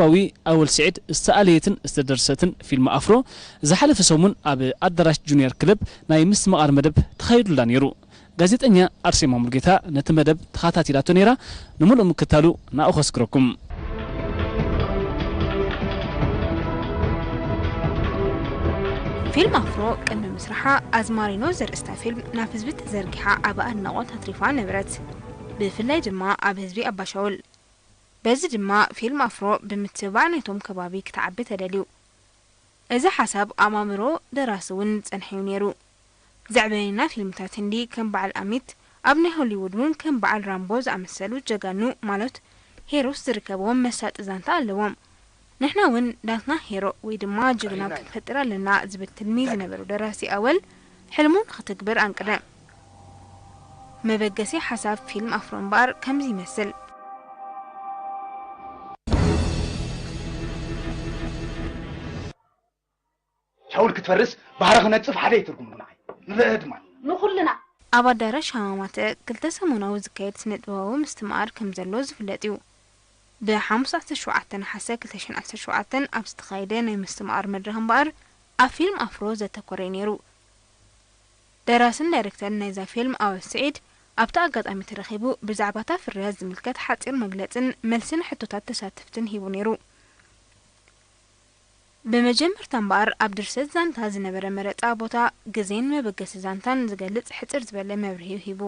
ኤርትራዊ ኣወል ስዒድ ዝተኣለየትን ዝተደርሰትን ፊልም ኣፍሮ ዝሓለፈ ሰሙን ኣብ ኣዳራሽ ጁኒየር ክለብ ናይ ምስትምቓር መደብ ተኻይዱላ ነይሩ። ጋዜጠኛ ኣርሴማ ሙሉጌታ ነቲ መደብ ተኸታቲላቶ ነይራ። ንምሉእ ምክታሉ ናብኡ ከስግረኩም። ፊልም ኣፍሮ ቅድሚ ምስርሓ ኣዝማሪኖ ዘርእስታ ፊልም ናብ ህዝቢ ተዘርጊሓ ኣብ ኣድናቖት ኣትሪፋ ነበረት። ብፍላይ ድማ ኣብ ህዝቢ ኣባሻውል። በዚ ድማ ፊልም ኣፍሮ ብምትብባዕ ናይቶም ከባቢ ክትዓቢ ተደልዩ። እዚ ሓሳብ ኣብ ኣእምሮ ደራሲ እውን ዝጸንሐ'ዩ ነይሩ። ዘዕበየና ፊልምታት ህንዲ ከም በዓል ኣሚት፣ ኣብ ናይ ሆሊውድ እውን ከም በዓል ራምቦ ዝኣመሰሉ ጀጋኑ ማለት ሄሮስ ዝርከብዎም መሳጢ ዛንታ ኣለዎም። ንሕና እውን ናትና ሄሮ ወይ ድማ ጅግና ክንፈጥር ኣለና ዝብል ትልሚ ዝነበሮ ደራሲ ኣወል፣ ሕልሙ ንኽትግብር ኣንቀደ። መበገሲ ሓሳብ ፊልም ኣፍሮ እምበኣር ከምዚ ይመስል። ሻውል ክትፈርስ ባህሪ ክነጽፍ ሓደ እዩ ትርጉሙ ንዓይ። ንርእ ድማ። ንኹልና። ኣብ ኣዳራሽ ሃማማተ ክልተ ሰሙናዊ ዝካየድ ስነ-ጥበባዊ ምስትምቓር ከም ዘሎ ዝፍለጥ እዩ። ብ ሓሙስ ዓሰርተ ሸውዓተ ነሓሰ ክልተ ሽሕን ዓሰርተ ሸውዓተን ኣብ ዝተኻየደ ናይ ምስትምቓር መድረኽ እምበኣር ኣብ ፊልም ኣፍሮ ዘተኮረ እዩ ነይሩ። ደራስን ዳይረክተርን ናይዛ ፊልም ኣወል ስዒድ ኣብቲ ኣጋጣሚ ተረኺቡ ብዛዕባታ ፍርያት ዝምልከት ሓጺር መግለጽን መልሲ ንሕቶታት ተሳተፍትን ሂቡ ነይሩ። ብመጀመርታ እምበኣር ኣብ ድርሰት ዛንታ ዝነበረ መረጻ ቦታ፣ ግዜን መበገሲ ዛንታን ዝገልጽ ሕጽር ዝበለ መብርሂ ሂቡ።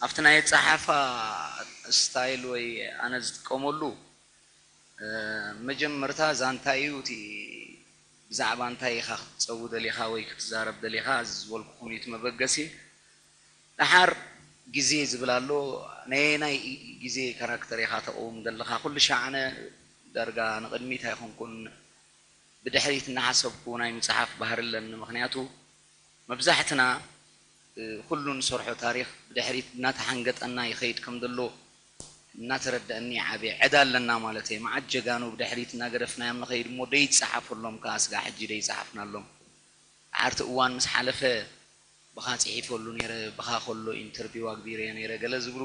ኣብቲ ናይ ኣጸሓሕፋ ስታይል ወይ ኣነ ዝጥቀመሉ መጀመርታ ዛንታ እዩ እቲ ብዛዕባ እንታይ ኢኻ ክትጸዊ ደሊኻ ወይ ክትዛረብ ደሊኻ ዝበልኩኹም እዩ እቲ መበገሲ። ደሓር ግዜ ዝብል ኣሎ። ነየናይ ግዜ ካራክተር ኢኻ ተቕውም ዘለኻ? ኩሉ ሻዕ ኣነ ዳርጋ ንቕድሚት ኣይኮንኩን ብድሕሪት እናሓሰብኩ ናይ ምፅሓፍ ባህሪ ኣለኒ። ምኽንያቱ መብዛሕትና ኩሉ ንሰርሖ ታሪኽ ብድሕሪት እናተሓንገጠና ይኸይድ ከም ዘሎ እናተረደአኒ ዓብየ። ዕዳ ኣለና ማለት እየ። መዓት ጀጋኑ ብድሕሪት እናገደፍናዮም ንኸይድ እሞ ደይፀሓፈሎም ከዓ ስጋዕ ሕጂ ደይፀሓፍናሎም። ደሓር እቲ እዋን ምስ ሓለፈ ብኻ ፅሒፈሉ ነይረ፣ ብኻ ከሎ ኢንተርቪው ኣግቢረዮ ነይረ ገለ ዝብሉ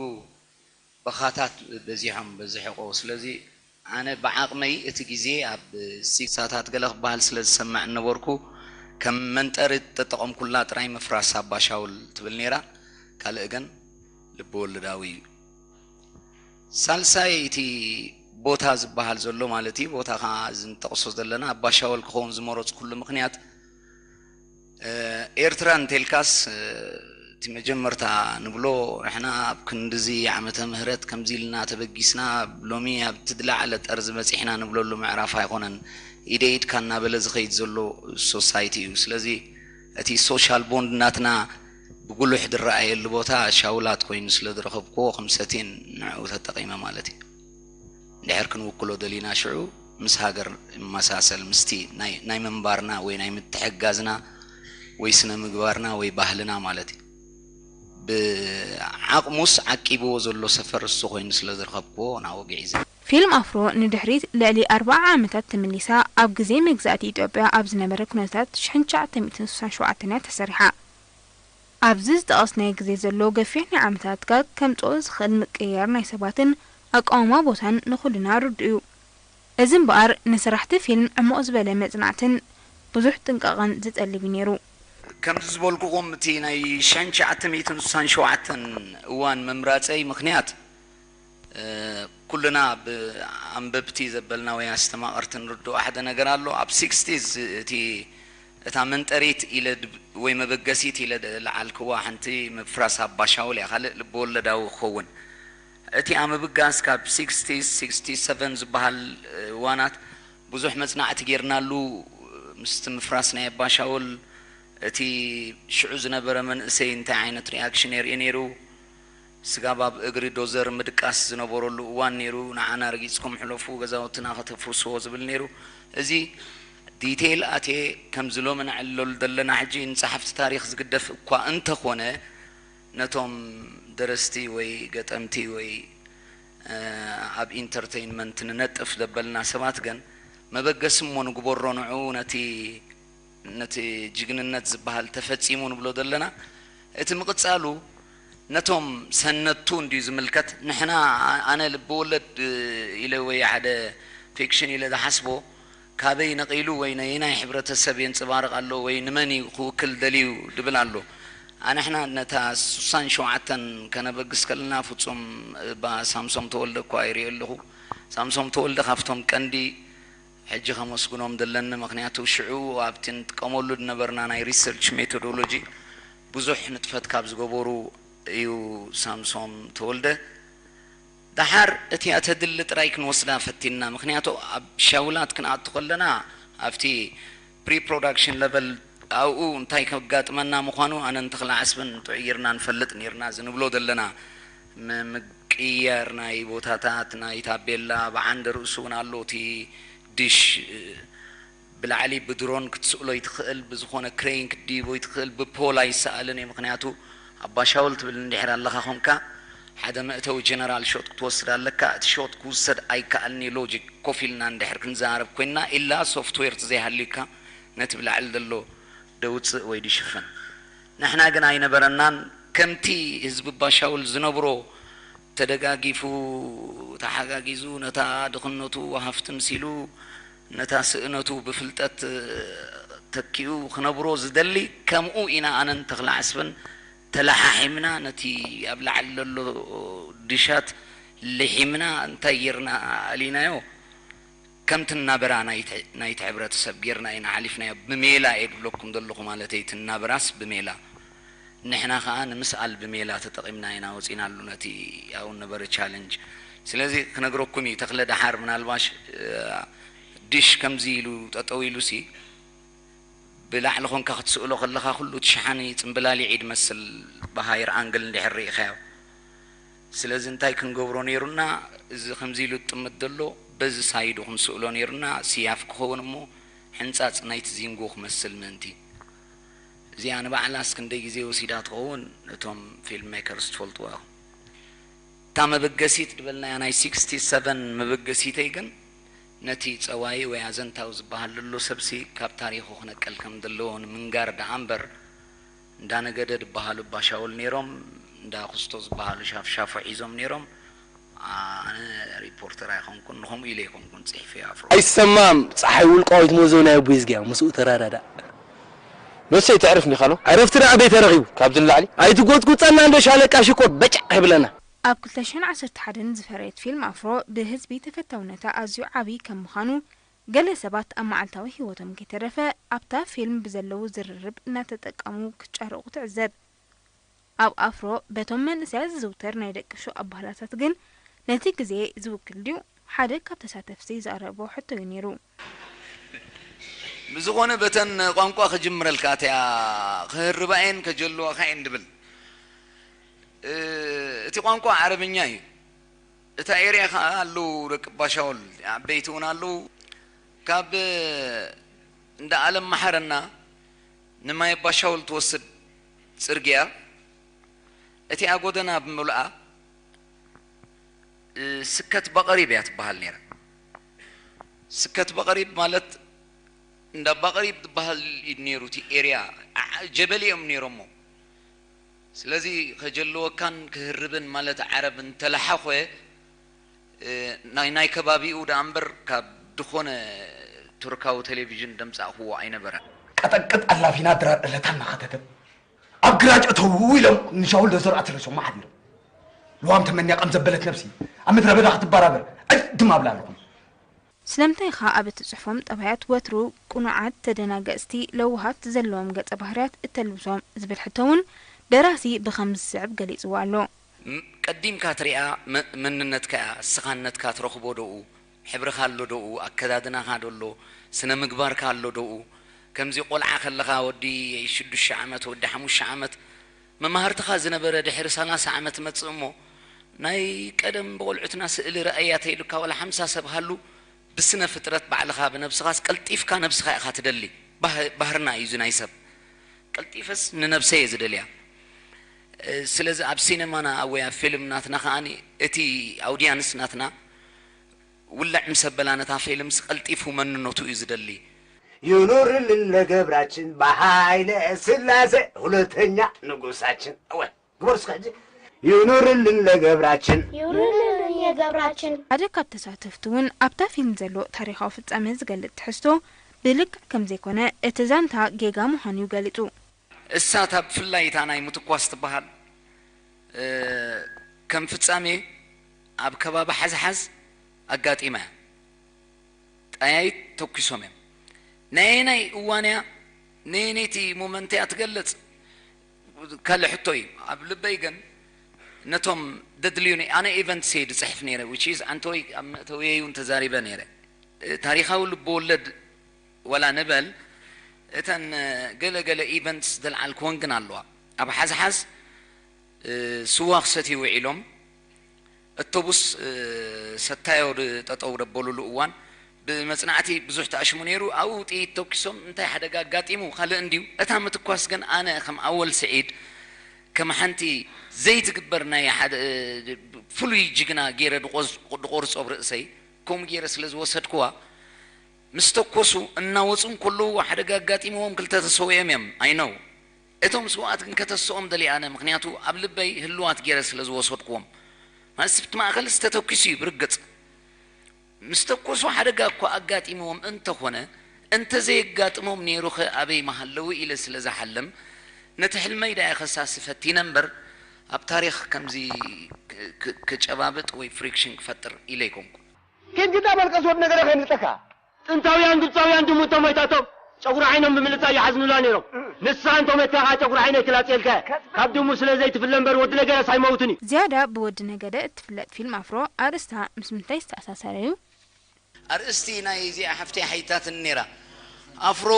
ብኻታት በዚሖም በዚ ሕቆ። ስለዚ ኣነ ብዓቕመይ እቲ ግዜ ኣብ ሲክሳታት ገለ ክበሃል ስለ ዝሰምዕ ነበርኩ፣ ከም መንጠሪ እተጠቐምኩላ ጥራይ ምፍራስ ኣባ ሻውል ትብል ነይራ፣ ካልእ ግን ልበወለዳዊ እዩ። ሳልሳይ እቲ ቦታ ዝበሃል ዘሎ ማለት እዩ። ቦታ ከዓ እዚ ንጠቕሶ ዘለና ኣባ ሻውል ክኸውን ዝመረፅኩሉ ምኽንያት ኤርትራ እንተልካስ እቲ መጀመርታ ንብሎ ንሕና ኣብ ክንድዚ ዓመተ ምህረት ከምዚ ኢልና ተበጊስና ሎሚ ኣብቲ ዝለዓለ ጠርዚ በፂሕና ንብለሉ ምዕራፍ ኣይኮነን። ኢደ ኢድካ እናበለ ዝኸይድ ዘሎ ሶሳይቲ እዩ። ስለዚ እቲ ሶሻል ቦንድ ናትና ብጉሉሕ ዝረኣየሉ ቦታ ሻውላት ኮይኑ ስለ ዝረኸብክዎ ከም ሰቴን ንዕኡ ተጠቒመ ማለት እዩ። እንድሕር ክንውክሎ ደሊና ሽዑ ምስ ሃገር ይመሳሰል ምስቲ ናይ ናይ ምንባርና ወይ ናይ ምትሕግጋዝና ወይ ስነ ምግባርና ወይ ባህልና ማለት እዩ። ብዓቕሙስ ዓቂብዎ ዘሎ ሰፈር እሱ ኮይኑ ስለ ዝረኸብክዎ ናብኡ ግዒዘ። ፊልም ኣፍሮ ንድሕሪት ልዕሊ ኣርብዓ ዓመታት ተመሊሳ ኣብ ግዜ መግዛእቲ ኢትዮጵያ ኣብ ዝነበረ ኩነታት ሽሕን ትሽዓተ ሚእትን ስሳን ሸውዓተን እያ ተሰሪሓ። ኣብዚ ዝጠቐስ ናይ ግዜ ዘሎ ገፊሕ ናይ ዓመታት ጋግ ከምጽኦ ዝኽእል ምቅይያር ናይ ሰባትን ኣቃውማ ቦታን ንኹልና ርዱእ እዩ። እዚ እምበኣር ንሰራሕቲ ፊልም ዕሙቕ ዝበለ መጽናዕትን ብዙሕ ጥንቃቐን ዝጠልብ እዩ ነይሩ። ከምዚ ዝበልኩኹም እቲ ናይ ሽሕን ትሽዓተ ሚእትን ስሳን ሸውዓተን እዋን ምምራጸይ ምኽንያት ኩልና ብኣንበብቲ ዘበልና ወይ ኣስተማቐርቲ ንርድኦ ሓደ ነገር ኣሎ። ኣብ ሲክስቲስ እቲ እታ መንጠሪት ኢለ ወይ መበገሲት ኢለ ዝለዓልክዋ ሓንቲ ምፍራስ ኣባ ሻውል እያ፣ ካልእ ልበወለዳዊ ክኸውን። እቲ ኣብ ምብጋስ ካብ ሲክስቲስ፣ ሲክስቲ ሰቨን ዝበሃል እዋናት ብዙሕ መጽናዕቲ ጌርናሉ። ምስቲ ምፍራስ ናይ ኣባ ሻውል እቲ ሽዑ ዝነበረ መንእሰይ እንታይ ዓይነት ሪኣክሽን የርኢ ነይሩ? ስጋብ ኣብ እግሪ ዶዘር ምድቃስ ዝነበረሉ እዋን ነይሩ። ንዓና ረጊጽኩም ሕለፉ፣ ገዛውትና ከተፍርስዎ ዝብል ነይሩ። እዚ ዲቴይል ኣትየ ከምዚ ሎሚ ነዕልለሉ ዘለና ሕጂ ንጸሓፍቲ ታሪኽ ዝግደፍ እኳ እንተኾነ ነቶም ደረስቲ ወይ ገጠምቲ ወይ ኣብ ኢንተርተይንመንት ንነጥፍ ዘበልና ሰባት ግን መበገሲ እሞ ንግበሮ ንዑ ነቲ ነቲ ጅግንነት ዝበሃል ተፈጺሙ ንብሎ ዘለና እቲ ምቕጻሉ ነቶም ሰነድቱ እንድዩ ዝምልከት። ንሕና፣ ኣነ ልብወለድ ኢለ ወይ ሓደ ፊክሽን ኢለ ዝሓስቦ፣ ካበይ ነቒሉ ወይ ነየናይ ሕብረተሰብ የንጽባርቕ ኣሎ ወይ ንመን እዩ ክውክል ደልዩ ድብል ኣሎ። ኣንሕና ነታ ሱሳን ሸውዓተን ከነበግስ ከለና፣ ፍጹም እባ ሳምሶም ተወልደ እኳ ይርኢ ኣለኹ። ሳምሶም ተወልደ ካብቶም ቀንዲ ሕጂ ከመስግኖም ዘለኒ፣ ምኽንያቱ ሽዑ ኣብቲ ንጥቀመሉ ዝነበርና ናይ ሪሰርች ሜቶዶሎጂ ብዙሕ ንጥፈት ካብ ዝገበሩ እዩ። ሳምሶም ተወልደ። ደሓር እቲኣ ተድሊ ጥራይ ክንወስዳ ፈቲንና፣ ምኽንያቱ ኣብ ሻውላት ክንኣቱ ከለና ኣብቲ ፕሪ ፕሮዳክሽን ለቨል ኣብኡ እንታይ ከጋጥመና ምዃኑ ኣነን ተኽለ ዓስብን ጥዑይ ጌርና ንፈልጥ ኔርና። እዚ ንብሎ ዘለና ም-፣ ምቅይያር ናይ ቦታታት፣ ናይ ታቤላ፣ ብዓንደ ርእሱ እውን ኣሎ። እቲ ድሽ ብላዕሊ ብድሮን ክትስእሎ ይትኽእል፣ ብዝኾነ ክሬን ክትድይቦ ይትኽእል፣ ብፖል ኣይሰኣልን እዩ። ምኽንያቱ ኣባ ሻውል ትብል እንድሕር ኣለኻ ኾንካ፣ ሓደ መእተዊ ጀነራል ሾት ክትወስድ ኣለካ። እቲ ሾት ክውሰድ ኣይከኣልን እዩ። ሎጂክ ኮፍ ኢልና እንድሕር ክንዘራረብ ኮይንና፣ ኢላ ሶፍትዌር ተዘይሃልዩካ ነቲ ብላዕሊ ዘሎ ደውፅእ ወይ ድሽፍን። ንሕና ግን ኣይነበረናን። ከምቲ ህዝቢ ኣባ ሻውል ዝነብሮ ተደጋጊፉ፣ ተሓጋጊዙ፣ ነታ ድኽነቱ ሃፍቲ ምሲሉ፣ ነታ ስእነቱ ብፍልጠት ተኪኡ ክነብሮ ዝደሊ፣ ከምኡ ኢና ኣነን ተኽለ ዓስብን ተለሓሒምና ነቲ ኣብ ላዕሊ ዘሎ ድሻት ልሒምና እንታይ ጌርና ኣሊናዮ? ከምቲ እናበራ ናይቲ፣ ናይቲ ሕብረተሰብ ጌርና ኢና ሓሊፍናዮ። ብሜላ እየ ድብለኩም ዘለኹ ማለተይ፣ እቲ እናበራስ ብሜላ። ንሕና ኸኣ ንምስኣል ብሜላ ተጠቒምና ኢና ወጺናሉ ነቲ ኣብኡ ነበረ ቻለንጅ። ስለዚ ክነግረኩም እዩ፣ ተኽለ ደሓር ምናልባሽ፣ እ፣ ዲሽ ከምዚ ኢሉ ጠጠው ኢሉሲ፣ ብላዕሊ ኾንካ ክትስእሎ ከለኻ ኩሉ እቲ ሸሓኒ ጽምብላሊዕ እዩ ድመስል፣ ብሃየር ኣንግል እንድሕር ርኢኻዮ። ስለዚ እንታይ ክንገብሮ ነይሩና? እዚ ከምዚ ኢሉ ዝጥምት ዘሎ በዚ ሳይዱ ክንስእሎ ነይሩና፣ ስያፍ ክኸውን እሞ ሕንጻጽ ናይቲ ዚንጎ ክመስል ምእንቲ። እዚኣ ንባዕላስ ክንደይ ግዜ ወሲዳ ትኸውን? እቶም ፊልም ሜከርስ ትፈልጥዋ ኢኹም። እታ መበገሲት ዝበልናያ ናይ ሲክስቲ ሰቨን መበገሲተይ ግን ነቲ ጸዋዪ ወይ ኣዘንታዊ ዝበሃል ዘሎ ሰብሲ ካብ ታሪኹ ክነቅል ከም ዘለዎ ንምንጋር ደኣ እምበር፣ እንዳ ነገደ ዝበሃሉ ኣባ ሻውል ነይሮም፣ እንዳ ኩስቶ ዝበሃሉ ሻፍሻፎ ሒዞም ነይሮም። ኣነ ሪፖርተር ኣይኮንኩን፣ ንኸምኡ ኢለ ኣይኮንኩን ጽሒፈዮ ኣፍሮ። ኣይሰማም፣ ጸሓይ ውልቃዊት መዘው ናይ ኣቦይ ዝግያ ምስኡ ተራዳዳ። መሰይ ተዕርፍ ኒኻሎ? ዕረፍቲ ደኣ ኣበይ ተረኺቡ? ካብዚ ንላዕሊ? ኣይትጎጽጉጸና እንዶ ሻለቃ ሽኮር በጫ ይብለና። ኣብ ክልተ ሽሕን ዓሰርተ ሓደን ዝፈረየት ፊልም ኣፍሮ ብህዝቢ ተፈታውነታ ኣዝዩ ዓቢ ከም ምዃኑ፣ ገለ ሰባት ኣብ መዓልታዊ ህይወቶም ከይተረፈ ኣብታ ፊልም ብዘለዉ ዝርርብ እናተጠቀሙ ክጨርቑ ትዕዘብ። ኣብ ኣፍሮ በቶም መንእሰያት ዝዝውተር ናይ ደቂ ሹቕ ኣባህላታት ግን ነቲ ግዜ ዝውክል ድዩ? ሓደ ካብ ተሳተፍቲ ዘቕረቦ ሕቶ እዩ ነይሩ። ብዝኾነ በተን ቋንቋ ክጅምረልካ እቲኣ ክህርባ እየን ከጀልዋኻ እየን ድብል። እ፣ እቲ ቋንቋ ዓረብኛ እዩ። እታ ኤርያ ኸዓ ኣለዉ ደቂ ኣባሻውል ዓበይቲ እውን ኣለዉ። ካብ እንዳ ኣለም መሓረና ንማይ ኣባሻውል ትወስድ ጽርግያ እቲኣ ጎደና ብምሉኣ፣ እ፣ ስከት ባቐሪብ እያ ትበሃል ነይራ። ስከት ባቐሪብ ማለት እንዳ ባቐሪብ ትበሃል እዩ ነይሩ እቲ ኤርያ። ዓ-፣ ጀበሊ እዮም ነይሮሞ። ስለዚ ከጀልወካን ክህርብን ማለት ዓረብ እንተለሓኾ፣ እ፣ ናይ፣ ናይ ከባቢኡ ደኣ እምበር ካብ ዝኾነ ቱርካዊ ቴሌቪዥን ደምጻእኽዎ ኣይነበረን። ቀጠቅጥ ኣላፊና ድራር እለታ እናኸተተት ኣብ ግራጭ እተው ኢሎም ንሻውል ደዘርኣ ተረሶማ ሓዲሮም። ልዋም ተመንያ ከም ዘበለት ነብሲ ኣብ ምድረ በዳ ክትበራበር ዕድም ኣብላ ኣለኹም። ስለምንታይ ኢኻ ኣብ እትጽሕፎም ጠባያት ወትሩ ቅኑዓት፣ ተደናገጽቲ፣ ለውሃት ዘለዎም ገጸ ባህርያት እተልብሶም? ዝብል ሕቶ እውን ደራሲ ብኸምዚ ዝስዕብ ገሊጽዎ ኣሎ። ም-፣ ቀዲምካ ትሪኣ መ-፣ መንነትካ እያ፣ ስኻነትካ ትረኽቦ ደኡ፣ ሕብርኻ ኣሎ ደኡ፣ ኣከዳድናኻ ዶ ኣሎ፣ ስነ ምግባርካ ኣሎ ደኡ። ከምዚ ቆልዓ ከለኻ ወዲ ሽዱሽተ ዓመት፣ ወዲ ሓሙሽተ ዓመት፣ መማህርትኻ ዝነበረ ድሕሪ ሰላሳ ዓመት መጽእ እሞ፣ ናይ ቀደም ብቆልዑትና ስእሊ ረኣያ ተይሉካ ዋላ ሓምሳ ሰብ ሃሉ፣ ብስነ ፍጥረት ባዕልኻ ብነብስኻስ ቀልጢፍካ ነብስኻ ኢኻ ትደሊ። ባህ-፣ ባህርና እዩ እዚ ናይ ሰብ። ቀልጢፈስ ንነብሰይ እየ ዝደልያ። እ፣ ስለዚ ኣብ ሲነማና ወይ ኣብ ፊልም ናትና ከኣኒ እቲ ኣውድያንስ ናትና ውልዕ ምስ ኣበላ ነታ ፊልምስ ቀልጢፉ መንነቱ እዩ ዝደሊ። ይኑርልን ለገብራችን በሃይለ ስላሴ ሁለተኛ ንጉሳችን። እወ፣ ግበሩ እስከ ሕጂ። ይኑርልን ለገብራችን። ይኑርልን የገብራችን። ሓደ ካብ ተሳተፍቲ እውን ኣብታ ፊልም ዘሎ ታሪኻዊ ፍጻመ ዝገልጽ ትሕዝቶ ብልክዕ ከም ዘይኮነ እቲ ዛንታ ጌጋ ምዃኑ እዩ ገሊጹ። እሳ እታ ብፍላይ እታ ናይ ምትኳስ ትበሃል ከም ፍጻሜ ኣብ ከባቢ ሓዝሓዝ ኣጋጢማ እያ። ጠያይት ተኲሶም እዮም። ናይ ኣየናይ እዋን እያ ነየነይቲ ሞመንት እያ ትገልጽ ካልእ ሕቶ እዩ። ኣብ ልበይ ግን ነቶም ደድልዩኒ ኣነ ኢቨንትስ እየ ዝጽሕፍ ነይረ which is ዓንተወይ ኣብ መእተውየይ እውን ተዛሪበ ነይረ። ታሪኻዊ ልበወለድ ወላ ንበል እተን ገለ ገለ ኢቨንትስ ዘልዓልክወን ግን ኣለዋ። ኣብ ሓዝሓዝ ስዋ ክሰትዩ ውዒሎም እቶቡስ ሰታዮ ጠጠው ደበሉሉ እዋን ብመፅናዕቲ ብዙሕ ተኣሽሙ ነይሩ። ኣብኡ ጥይት ተኩሶም እንታይ ሓደጋ ኣጋጢሙ ካልእ እንድዩ። እታ ምትኳስ ግን ኣነ ከም ኣወል ስዒድ ከም ሓንቲ ዘይትግበር ናይ ሓደ ፍሉይ ጅግና ገይረ ድቆርፆ ብርእሰይ ከምኡ ገይረ ስለ ዝወሰድክዋ ምስ ተኮሱ እናወፁ እንከለዉ ሓደጋ ኣጋጢምዎም ክልተ ተሰዊኦም እዮም። I know እቶም ስውኣት ግን ከተስኦም ደልየ ኣነ ምኽንያቱ ኣብ ልበይ ህልዋት ገይረ ስለ ዝወሰድክዎም። ማለት ስብቲ ማእኸልስ ተተኲሱ እዩ ብርግፅ። ምስ ተኮሱ ሓደጋ እኳ ኣጋጢምዎም እንተኾነ እንተዘየጋጥሞም ነይሩኸ ኣበይ ምሃለዉ ኢለ ስለ ዝሓልም ነቲ ሕልመይ ደኣ ከሳሲ ፈቲነ እምበር ኣብ ታሪኽ ከምዚ ክጨባብጥ ወይ ፍሪክሽን ክፈጥር ኢለ ኣይኮንኩን። ኪድ ግዳ መልቀስ ወድ ነገረ ከይምልጠካ። ጥንታውያን ግብጻውያን ድሙቶም ሞይታቶም ጨጉሪ ዓይኖም ብምልጻይ ይሓዝኑላ ነይሮም። ንስኻ እንተ ሞይትካ ከኣ ጨጉሪ ዓይነይ ክላጽየልካ እየ። ካብ ድሙ ስለ ዘይትፍለ እምበር ወዲ ነገረስ ኣይመውትን እዩ። ዝያዳ ብወዲ ነገደ እትፍለጥ ፊልም ኣፍሮ ኣርእስታ ምስ ምንታይ ዝተኣሳሰረ እዩ? ኣርእስቲ ናይ እዚኣ ሓፍተይ ሓይታትኒ ነይራ። ኣፍሮ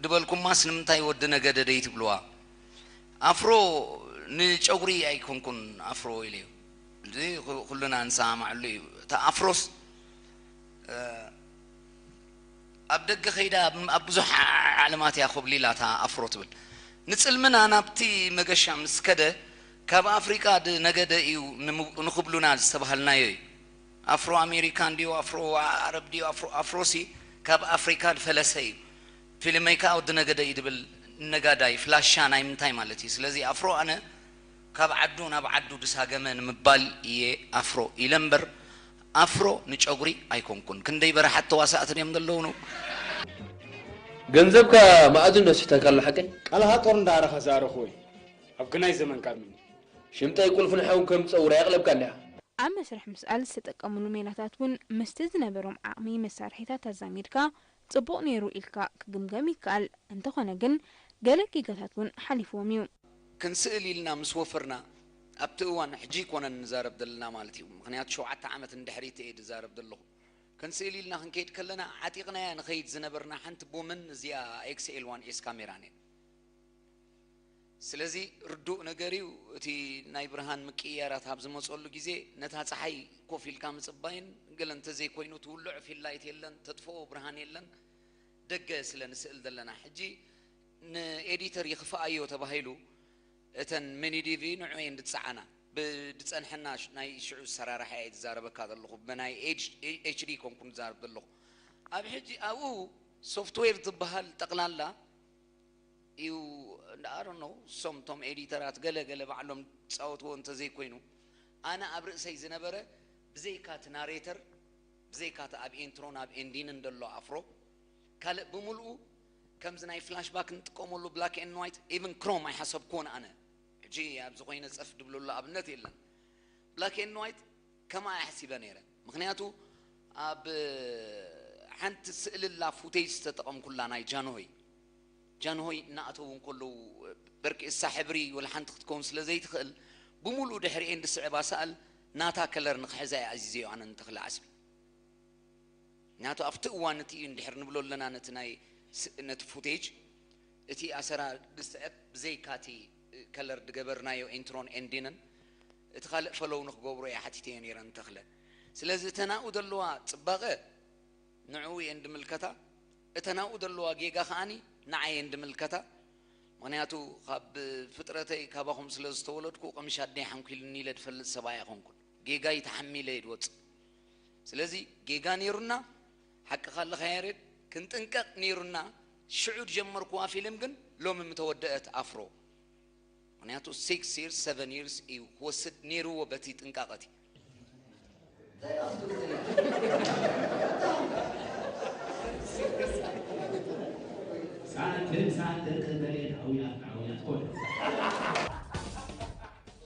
ድበልኩማስ ንምንታይ ወዲ ነገደ ደይትብልዋ? ኣፍሮ ንጨጉሪ ኣይኮንኩን ኣፍሮ ኢለዮ። እዚ ኩልና ንሰማማዓሉ እዩ። እታ ኣፍሮስ ኣብ ደገ ከይዳ ኣብ ብዙሕ ዓለማት እያ ኮብሊላ እታ ኣፍሮ ትብል። ንጽልምና ናብቲ መገሻ ምስ ከደ ካብ ኣፍሪቃ ድነገደ እዩ ንክብሉና ዝተባሃልናዮ እዩ። ኣፍሮ ኣሜሪካን ድዩ ኣፍሮ ዓረብ ድዩ ኣፍሮ ኣፍሮሲ ካብ ኣፍሪካ ዝፈለሰ እዩ። ፊልመይ ከዓ ወዲ ነገደ እዩ ድብል ነጋዳይ ፍላሻ ናይ ምንታይ ማለት እዩ። ስለዚ ኣፍሮ ኣነ ካብ ዓዱ ናብ ዓዱ ድሳገመ ንምባል እየ ኣፍሮ ኢለ እምበር ኣፍሮ ንጨጉሪ ኣይኮንኩን። ክንደይ በረሓት ተዋሳእቲ ድዮም ዘለውኑ። ገንዘብካ መኣዝን ዶ ስሕተካ ኣሎ ሓቀይ? ቃልኻ ጦር እንዳረኻ ዝኣረኽዎ እዩ ኣብ ግናይ ዘመንካ ኣሚኑ። ሽምጠይ ቁልፍን ሓውን ከም ጸውራ የቕለብካ እንዲኻ። ኣብ መስርሕ ምስኣል ዝተጠቀምሉ ሜላታት እውን ምስቲ ዝነበሮም ዓቕሚ መሳርሒታት ኣዛሚድካ ጽቡቕ ነይሩ ኢልካ ክግምገም ይከኣል፣ እንተኾነ ግን ገለ ጌጋታት እውን ሓሊፍዎም እዩ። ክንስእል ኢልና ምስ ወፈርና ኣብቲ እዋን ሕጂ ኣይኮነን ንዛረብ ዘለና ማለት እዩ ምኽንያቱ ሸውዓተ ዓመት ንድሕሪት እየ ዝዛረብ ዘለኹ ክንስእል ኢልና ክንከይድ ከለና ዓጢቕናያ ንኸይድ ዝነበርና ሓንቲ ቦምን እዚኣ ኤክስኤል ዋን ኤስ ካሜራን እየን ስለዚ ርዱእ ነገር እዩ እቲ ናይ ብርሃን ምቅይያራት ኣብ ዝመፀሉ ግዜ ነታ ፀሓይ ኮፍ ኢልካ ምፅባይን ገለ እንተዘይኮይኑ ትውልዖ ፊል ላይት የለን ተጥፍኦ ብርሃን የለን ደገ ስለ ንስእል ዘለና ሕጂ ንኤዲተር ይኽፍኣዮ ተባሂሉ እተን ሚኒ ዲቪ ንዑ እየን ዝፀዓና ብዝፀንሐና ናይ ሽዑ ዝሰራርሓ እየ ዝዛረበካ ዘለኹ ብናይ ኤች ዲ ኮንኩን ዝዛረብ ዘለኹ ኣብ ሕጂ ኣብኡ ሶፍትዌር ዝበሃል ጠቕላላ እዩ I don't know እሶም እቶም ኤዲተራት ገለ ገለ ባዕሎም ዝፃወትዎ እንተዘይኮይኑ ኣነ ኣብ ርእሰይ ዝነበረ ብዘይካ እቲ ናሬተር ብዘይካ እቲ ኣብ ኢንትሮን ኣብ ኤንዲንን ዘሎ ኣፍሮ ካልእ ብምልኡ ከምዚ ናይ ፍላሽ ባክ ንጥቀመሉ black and white even ክሮም ኣይሓሰብክዎን ኣነ ሕጂ ኣብዚ ኮይነ ፀፍ ድብለሉ ኣብነት የለን black and white ከምኣ እየ ሓሲበ ነይረ ምኽንያቱ ኣብ ሓንቲ ስእሊ ላ ፉቴጅ ዝተጠቐምኩላ ናይ ጃንሆይ ጃንሆይ እናኣተዉ እንከለዉ በርቂ እሳ ሕብሪ ወላ ሓንቲ ክትከውን ስለ ዘይትኽእል ብምሉኡ ድሕሪኤን ዝስዕባ ሰኣል ናታ ከለር ንኽሕዛ እየ ኣዚዘዮ ኣነ ንተኽለ ዓስቢ ምክንያቱ ኣብቲ እዋን እቲ እዩ እንድሕር ንብሎ ኣለና ነቲ ናይ ነቲ ፉቴጅ እቲ ኣሰራ ዝስዕብ ብዘይካ እቲ ከለር ዝገበርናዮ ኢንትሮን ኤንዲንን እቲ ካልእ ፈለው ንክገብሮ እየ ሓቲተዮ ነይረ ንተኽለ ስለዚ እተን ኣብኡ ዘለዋ ፅባቐ ንዕኡ እየን ድምልከታ እተን ኣብኡ ዘለዋ ጌጋ ከዓኒ ንዓይ እየን ድምልከታ ምኽንያቱ ካብ ፍጥረተይ ካባኹም ስለ ዝተወለድኩ ቐምሽ ኣደይ ሓንኲልኒ ኢለ ድፈልጥ ሰብኣይ ኣይኾንኩን ጌጋይ ተሓሚለ እየ ድወፅእ ስለዚ ጌጋ ነይሩና ሓቅኻ ኣለኻ ያሬድ ክንጥንቀቕ ነይሩና ሽዑ ድጀመርኩዋ ፊልም ግን ሎሚ ምተወደአት ኣፍሮ ምክንያቱ six years seven years እዩ ክወስድ ነይርዎ በቲ ጥንቃቐቲ። ሳንቲም ሳንቲም መሬት ኣውያት ንኣውያት ኮነ።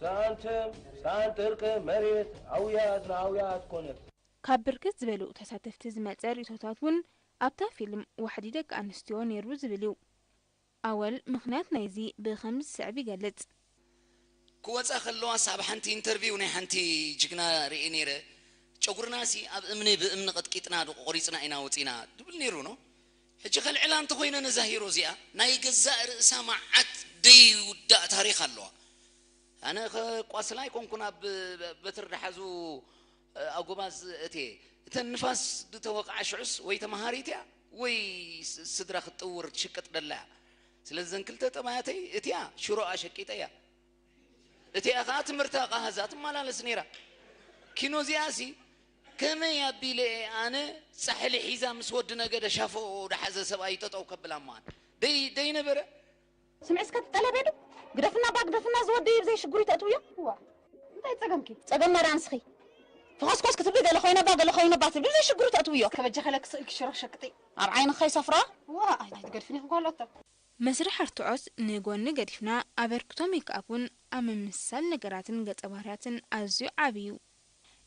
ሳንቲም ሳንጥርቅ መሬት ኣውያት ንኣውያት ኮነት። ካብ ብርክት ዝበሉ ተሳተፍቲ ዝመጸ ርእይቶታት እውን ኣብታ ፊልም ዋሕዲ ደቂ ኣንስትዮ ነይሩ ዝብል እዩ። ኣወል ምኽንያት ናይዚ ብኸምዚ ዝስዕብ ይገልጽ። ክወፃ ከለዋስ ኣብ ሓንቲ ኢንተርቪው ናይ ሓንቲ ጅግና ርእየ ነይረ። ጨጉርናሲ ኣብ እምኒ ብእምኒ ቀጥቂጥና ዶ ቆሪፅና ኢና ወፂና ድብል ነይሩ ነው። ሕጂ ከልዕላ እንተኮይነ ነዛ ሂሮ እዚኣ ናይ ገዛእ ርእሳ መዓት ደይውዳእ ታሪክ ኣለዋ። ኣነ ከቋስላ ኣይኮንኩን ኣብ በትር ድሓዙ ኣጎባዝ እትየ እተን ንፋስ ዝተወቕዓ ሽዑስ ወይ ተመሃሪት እያ ወይ ስድራ ክትጥውር ትሽቅጥ ደላ እያ። ስለዚ ዘን ክልተ ጠባያተይ እቲኣ ሽሮኣ ሸቂጠ እያ። እቲኣ ከዓ ትምህርታ ቃሃዛ ትመላለስ ነይራ። ኪኖ እዚኣሲ ከመይ ኣቢለ እየ ኣነ ፃሕሊ ሒዛ ምስ ወዲ ነገደ ሻፎ ድሓዘ ሰብኣይ ጠጠው ከብላ እማን ደይ ደይነበረ። ስምዒ እስከ ትጠለበ ዶ ግደፍና ባ ግደፍና ዝወደይ ብዘይ ሽጉሪ ተእትውዮ። እንታይ ጸገምኪ? ጸገም ማዳ ንስኺ ፈኾስኮስ ክትብሊ ገለ ኮይነ ባ ገለ ኮይኑ ባ ትብሊ ብዘይ ሽጉሪ ተእትውዮ። ከበጃ ከለክ ስእልኪ ሽሮ ሸቅጢ። ኣብ ዓይንኺ ከይሰፍራ። ዋ ኣይትገድፍኒ ክጓሎቶ። መስርሕ ኣርትዖት ንጎኒ ገዲፍና ኣበርክቶ ሜክኣፕ እውን ኣብ ምምስሳል ነገራትን ገጸ ባህርያትን ኣዝዩ ዓቢ እዩ።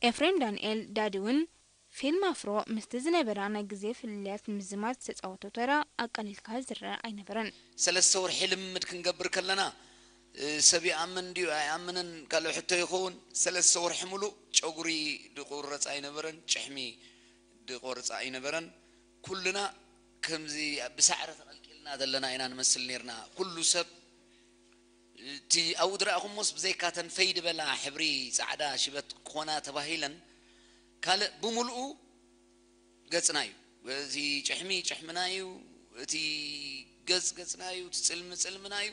ኤፍሬም ዳንኤል ዳዲ እውን ፊልም ኣፍሮ ምስቲ ዝነበራ ናይ ግዜ ፍልልያት ንምዝማድ ዝተጻወቶ ተራ ኣቃሊልካ ዝረኣ ኣይነበረን። ሰለስተ ወርሒ ልምምድ ክንገብር ከለና ሰብ ይኣምን ድዩ ኣይኣምንን ካልእ ሕቶ ይኸውን። ሰለስተ ወርሒ ሙሉእ ጨጉሪ ድቁረፅ ኣይነበረን፣ ጭሕሚ ድቆርፅ ኣይነበረን። ኩልና ከምዚ ብሳዕሪ ተቐልቂልና ዘለና ኢና ንመስል ነርና። ኩሉ ሰብ እቲ ኣብኡ ዝረኣኹሞስ ብዘይካ ተን ፈይ ዝበላ ሕብሪ ፃዕዳ ሽበት ክኾና ተባሂለን ካልእ ብምልኡ ገፅና እዩ። እቲ ጭሕሚ ጭሕምና እዩ፣ እቲ ገፅ ገፅና እዩ፣ እቲ ፅልሚ ፅልምና እዩ።